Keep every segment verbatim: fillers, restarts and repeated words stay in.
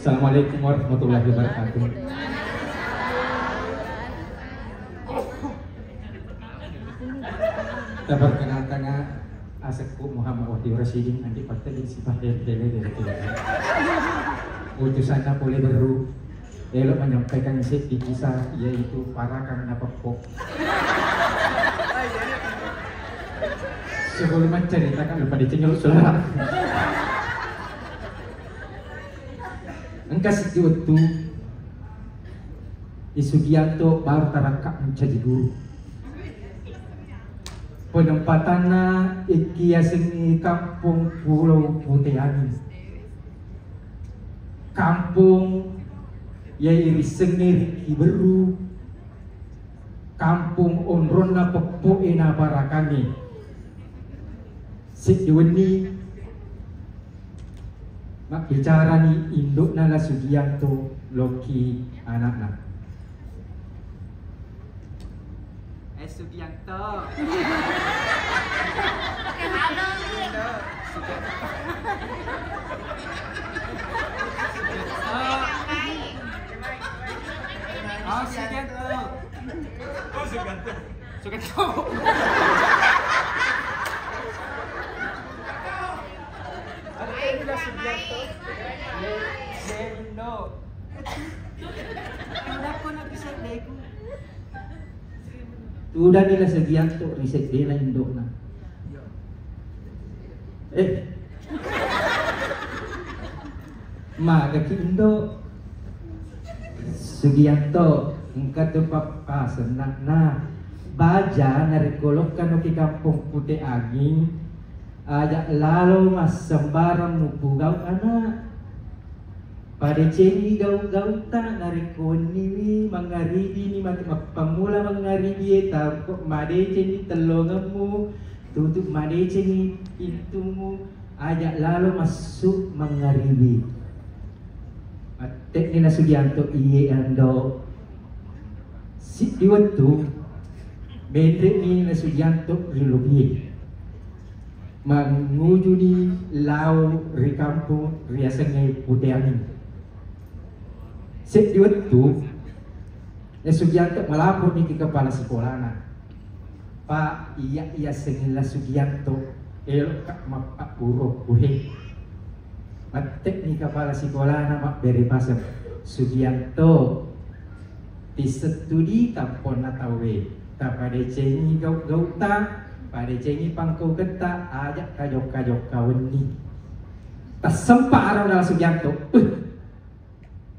Assalamualaikum warahmatullahi wabarakatuh. Taperkenalkan, asekku Muhammad Wahyu Rasyidin, andi patteli sifat R T W dari T V. Utusanna pole Berru, elo menyampaikan sedikit kisah, yaitu Parakang Napeppo. Sebelum menceritakan, lupa dicengkel suara. Engka seddi wettu, I Sugianto baru tarakka mencaji guru. Penempatanna ikki yasengnge Kampong Pulau Puteangi. Kampong iya irissengnge ri Kiberru, kampong onronna peppo'e na parakangnge. Seddi wenni, mabbicarani indo'na La Sugianto lokki ana'na. Eh, Sugianto. Oh, Sugianto. Sugianto. Tudani La Sugianto ri seddena indo'na. Eh. Magaki indo. Sugianto, engka tu pappasenna. Nah, baja narekko lokkano ki Kampong Pute Anging, aja lalo massembarang mupugau ana. Padecengi gau-gauta narekko wenniwi mangaribini mate mappammula mangaribie, tarko madecengi tellongemmu, tutu madecengi pintumu, aja lalo massu mangaribi. Matte'ni La Sugianto, iye ando. Siddi wettu, menre'ni La Sugianto ri lobie. Mangujuni lao ri kampong riasengnge Puteanging. Seddi wettu, La Sugianto malaporni ki kepala sikolana. Pak, iya, iya sengilla Sugianto, elokka mappabburo kuhe. Matte'ni kepala sikolana mabbere paseng. Sugianto, tissettudi kamponna tauwe. Tapadecengi gau-gauta, padecengi pangkauketta, aja kajokka-jokka wenni. Tassempa arona Sugianto. Uh,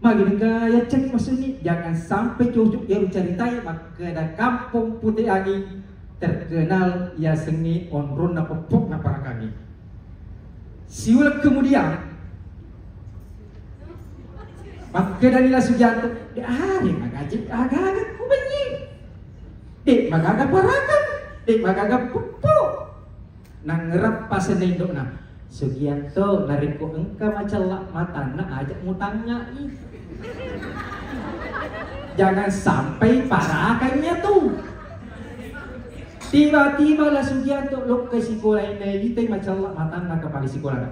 Magi engka yaccaki maksudni, jangan sampai cocok iyaro caritai makkeda Kampong Pute Anging terkenal yasengnge onronna peppo'na parakangnge. Siuleng kemudian, makkedani La Sugianto, de are magaji agaga kubenyi. De magaga parakang, de magaga peppo. Nangngerappa senna indo'na, Sugianto, narekko engka macella matanna, aja mutangngai. Jangan sampai parakannya tu. Tiba-tiba La Sugianto lokka sikola, inaitai macella matanna kepala sikola.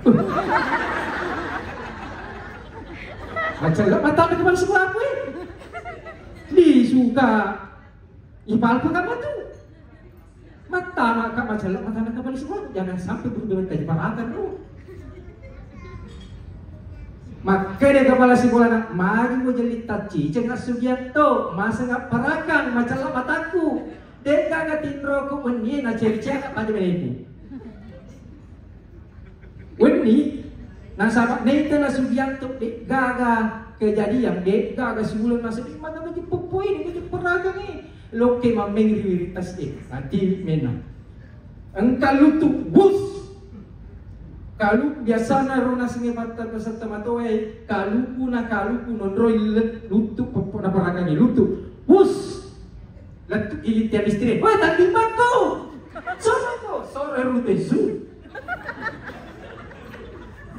Macella matanna kepala sikola aku, eh. Disuka ipalpa kamu tu. Mattama ka macella matanna kepala sikola, jangan sampai berhubungan kaji parata, bro. Makkeda kepala sikola na, magi mo jelli tacciceng Sugianto, maseng parakang macella matakku. De'gaga tinroku wennie na ceri-ceri pada meneku. Wenni, nasaba nengka La Sugianto, de'gaga kejadian, de'gaga siuleng nasaba, mana baju peppo ini, baju peragang ini. Lokke mammeng ri wiring tasi e, nanti mena. Engka lutu, bus. Kalu biasana ro nasengnge matta peserta matoe, kaluku na kaluku nonroi le-, lutu peppo na peragang ini, lutu. Bus. Lettu giling tiang listrik. Wah, tanding batu. Sore to, sore rute su.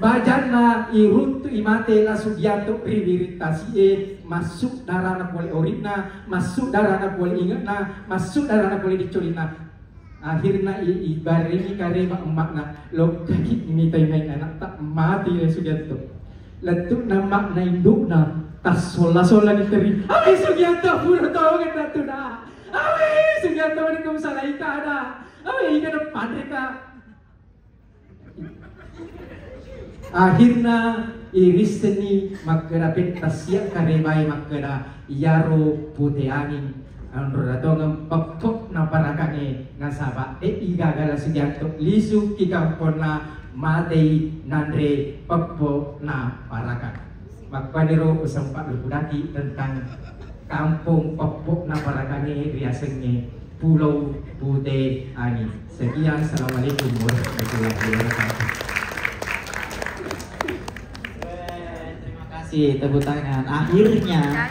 Bajanna iruntu imate La Sugianto ri wiring tasi e, massu darana pole ori'na, massu darana pole inge'na, massu darana pole diccolinna. Akhirna i-, ibarengi karema emma'na, lokkaki mitai mai anakta, mati La Sugianto. Lettu' namma' na indu'na, tassolla-solla ni teri. Awe Sugianto, pura tongeng na tu na. Awe Sugianto, mani ko salaika na. Awe ika na panreka. Akhirna irissenni makkeda, petta sia karebae makkeda, iyaro Pute Anging. Anro datongeng peppo' na parakangnge, nasaba' de' igaga La Sugianto lisu ki kamponna, matei nanre peppo' na parakang. Makkuaniro usempa' lupudaki tentang kampong peppo' na parakangnge riasengnge Pulau Pute Anging. Sekian, assalamualaikum warahmatullahi wabarakatuh. Terima kasih, tepuk tangan. Akhirnya